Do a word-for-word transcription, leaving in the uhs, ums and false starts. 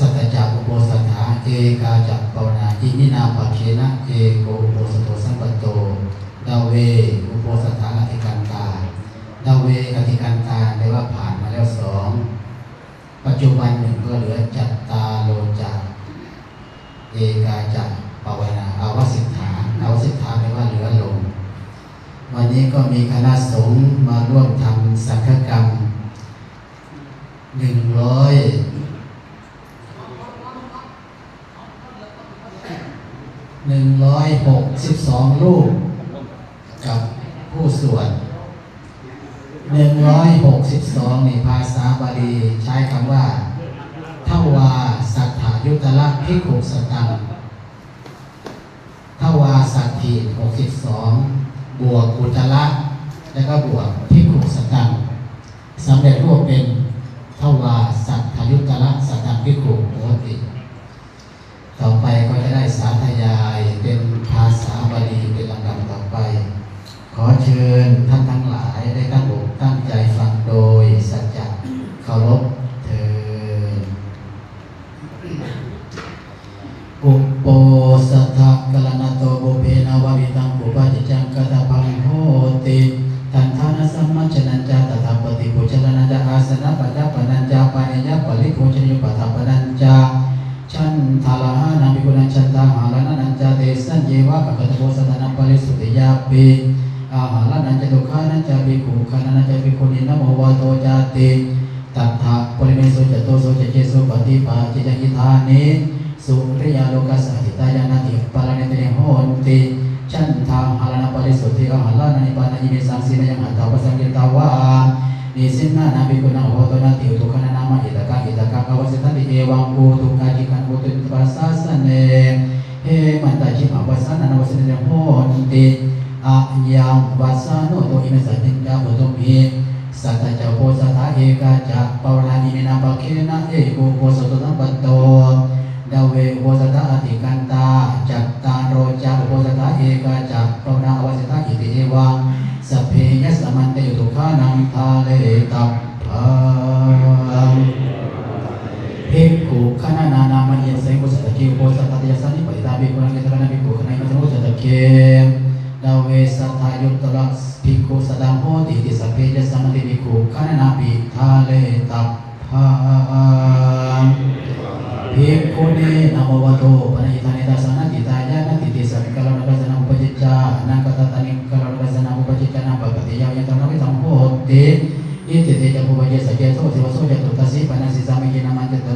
Satta ca uposathā, ekā ca pāvanā, iminā pakkhena eko uposato sampatto, dve uposathā atikantā. Dve atikantā แปลว่าผ่านมาแล้วสอง ปัจจุบันหนึ่งก็เหลือ cattāro ca, ekā ca pāvanā, avasiṭṭhā. Avasiṭṭhā แปลว่าเหลือลง วันนี้ก็มีคณะสงฆ์มาร่วมทำสังฆกรรม หนึ่งร้อย หนึ่งร้อยหกสิบสอง รูป กับผู้สวด หนึ่งร้อยหกสิบสอง นี่ภาษาบาลีใช้คำว่า Dvā saṭṭha uttara bhikkhusataṃ. Dvā saṭṭhi หกสิบสอง บวก uttara แล้วก็บวก bhikkhusataṃ สำเร็จรูปเป็น Dvā saṭṭha uttara sataṃ bhikkhu hoti. ต่อไปก็จะได้สาธยายเป็นภาษาบาลีเป็นลำดับต่อไป ขอเชิญท่านทั้งหลายได้ตั้งอกตั้งใจฟังโดยสัจจะเคารพเทอญ Uposathakaraṇato pubbena bhāvitabbaṃ pubbadiccaṃ kattabbaṃ hoti. Dandhānasamajjanañca tattha paṭibujjhānañca āsanapaññapanañca pānīyaparibhojanīyūpaṭṭhapanānañca chandārahānaṃ bhikkhūnaṃ chandāharaṇānañca tesaññeva aggatā uposathānaparisuddhiyāpi āharaṇañca dukkhānañca bhikkhugaṇanañca bhikkhūnaṃ namo bhagavato cāti. Tattha purimesu catūsu cāgesu paṭipajjeyyaṃ idāni suriyālokassa adhitāya natthi aparā nettāni honti chandāharaṇaparisuddhi āharaṇāni pāṇāni. Imesaṃ sīmayaṃ hatthā apāsaṃ kataṃ vā nisinnānaṃ bhikkhūnaṃ abhabbo natthi utukkhānanāma ittakaṃ ittakaṃ avasitanti. Evaṃ utukkhāni utukkhāni sāsane hemantagimhā vassanā navasīmanti honti. Ayaṃ vassāno utukkhāni imasmiñca utukkhāni satta ca uposathā ekā ca pāvanā iminā pakkhena eko uposato sampatto dve uposathā atikantā cattāro ca uposathā ekā ca pāvanā avasiṭṭhā iti evaṃ sabbe yasmante utukkhānaṃ dhāretabbaṃ. Bhikkhugaṇanā nāma imasmiṃ uposathagge uposathadīyasāni pattitā bhikkhūnaṃ ettāvāna bhikkhugaṇā imasmiṃ uposathagge dve saṭṭha uttara bhikkhusataṃ hoti iti sabbe yasmante bhikkhugaṇanāpi dhāretabbā. Bhikkhūnaṃ namo bhagavato paṇidhānaṃ ettāvāna